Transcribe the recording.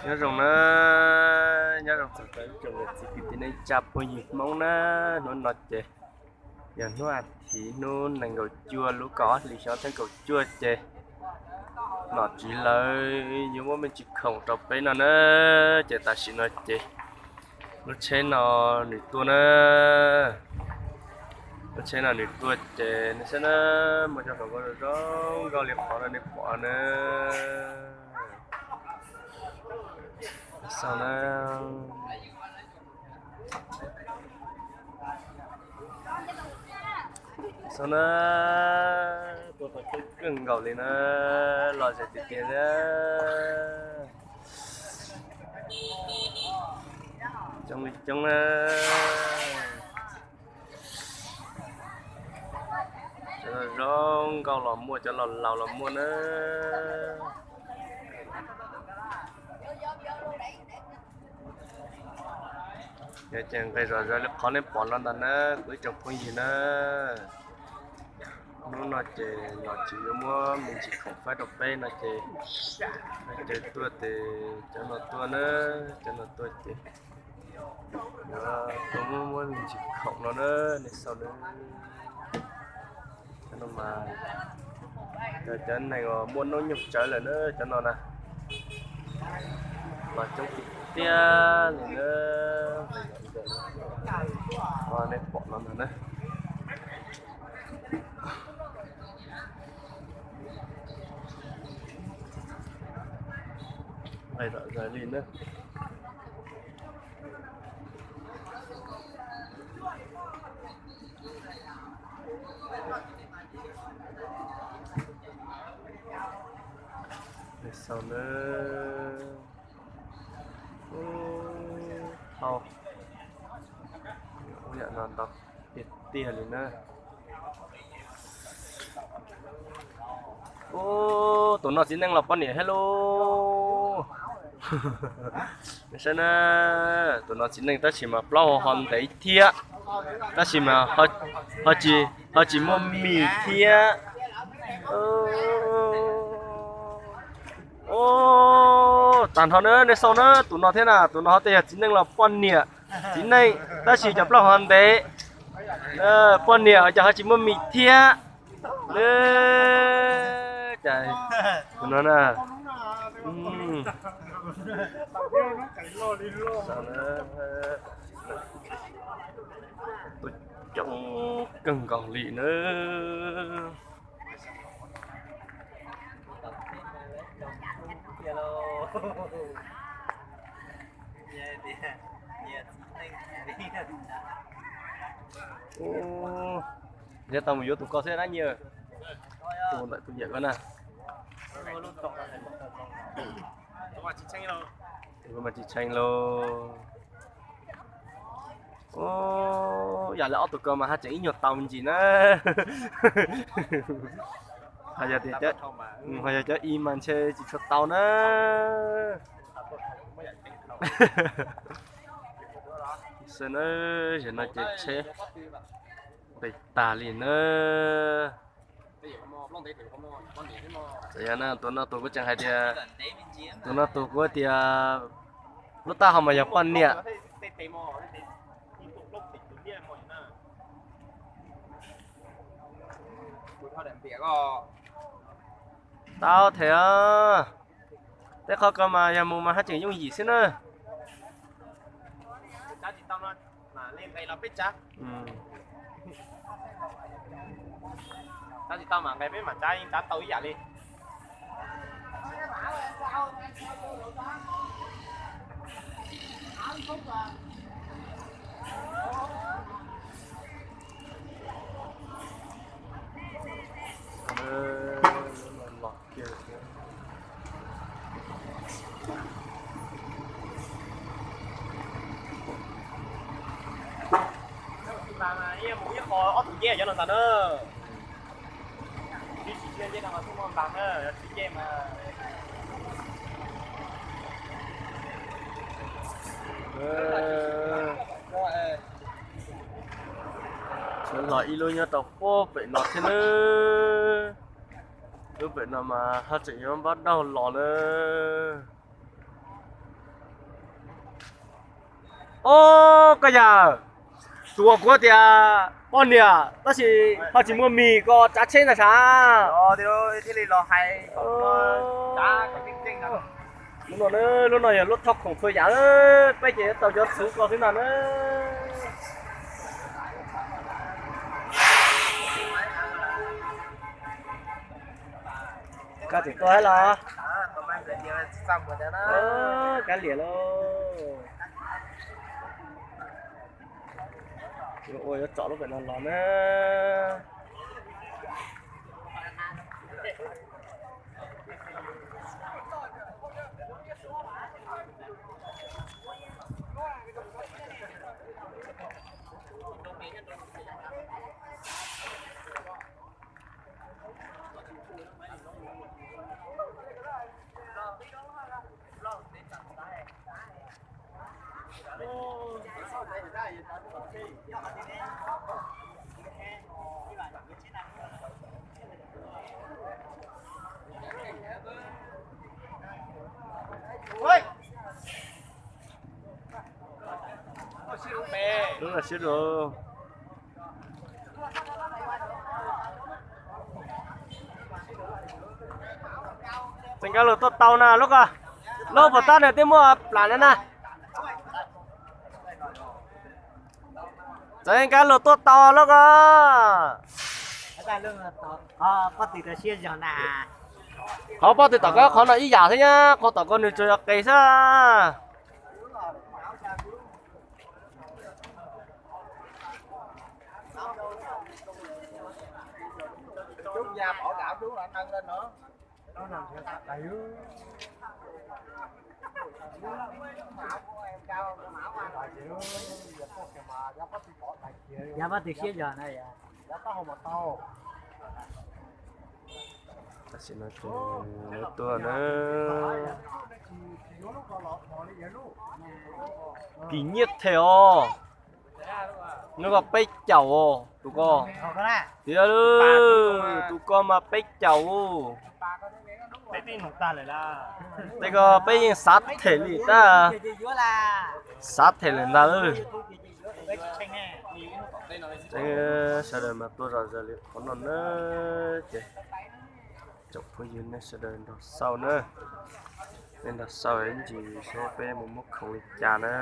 Nyob zoo na, nyob zoo txog rau ib tsoom niam txiv kwv tij neej tsa phooj ywg Hmoob na. Hnub no ces yog hnub a thiv hnub nees nkaum cuaj lub kaum ob hlis xyoo ob txhiab kaum cuaj ces nom tswv lawv yuav muab me ntsis khoom rau peb no na. Ces tam sim no ces lub tsheb no nws tuaj na, lub tsheb no nws tuaj ces nej saib na, muaj cov hluas nkauj zoo nkauj li qhov no nej pom na. Xav na, xav na, tuaj tau coob kawg nkaus li na, lom zem tiag tiag na. Coob li coob na. Cov zoo nkauj los muaj, cov laus laus los muaj na. Yog ces nqis zom zaws li qhov nej pom no ntag na kuv ib tsoom phooj ywg na. Hnub no ces nom tswv yuav muab me ntsis khoom faib rau peb no ces, cov tuaj ces cov no tuaj na, cov no tuaj ces yuav tuaj muab muab me ntsis khoom no na, nej xauj na. Cov no mas yog cov neeg uas muaj noob nyoog tsawv lawm na, cov no na los coob tiag tiag li na. Nej pom no ntag na. Nqis zom zaws li na. Xaus na. Ub, hau, ub, yam no ntau tiag tiag li na. Ub, tus no txiv neej los poj niam thiab lauj? Saib na, tus no txiv neej tab sis mas plaub hau ho ntev thiab, tab sis mas ho tsis, ho tsis muaj mis thiab. Ub, tag nrho na, nej xauj na, tus no thiab na, tus no ho tej yog txiv neej los poj niam? Txiv neej tab sis cov plaub hau ho ntev, poj niam ces ho tsis muaj mis thiab. Cas tus no na, tuaj coob kawg nkaus li na. Ub, yog tau mus yuav tus ko xwb na nyiaj. Tus ntawm tus yawm ko na. Tus mas tsis tshee lauj. Ub, yam li ob tug ko mas haj tseem ib nyuag tau me ntsis na. Ho yog tias, ho yog cov i mas ntshe tsis tshua tau na. Xwb na, zaum no ces tsheb nqis tag li na. Txawm yog na, tus no tus kuv tseem hais tias, tus no tus kuv tias lub taub hau mas yog poj niam. Tau them os. Tej qhov ko mas yog mus mas haj tseem yooj yim xwb na. Los kiag. Ib qho ob tug ncej cov no ntag na. Ib sim ncej no mas tub muaj ntas na, yog tsis ncej mas. Sawv los ib lub nyob rau puag pem no thiab na. Lub pem no mas haj tseem yuav npab daug los na. Ob, koj yawg, tsuas kuv tias poj niam tab sis ho tsis muaj mis ko tsav tsheb ntag sav. Lub no, lub no yog lub thoj khoom txhua yam, peb ces tau cov txhuv ko xwb no na. Koj tseem tuaj thiab los? Kav liam lauj. Yuav ua yuav tsom lub pem no los na. Lub no siab dua. Tseem Kab Laug tuaj tau na lub ko, lub puas tab nws twb muaj plam na na. Tseem Kab Laug tuaj tau lub ko. Qhov pob tw tom ko qhov no ib yam thiab nyab, qhov tom ko nws tsuas yog qis xwb. Yog pob tw siab zog na. Tam sim no ces lawv tuaj na. Kim nyiaj them os. Nws ko peb caum os tus ko. Tiag, tus ko mas peb caum. Tej ko peb yeej xav them li tab, xav them lawm ntag. Sawv daws mas tuaj zom zaws li qhov no na. Ces tsoom phooj ywg nej sawv daws nrog xauj na, nej nrog xauj ib ntsis saib peb mus muab khoom li cas na.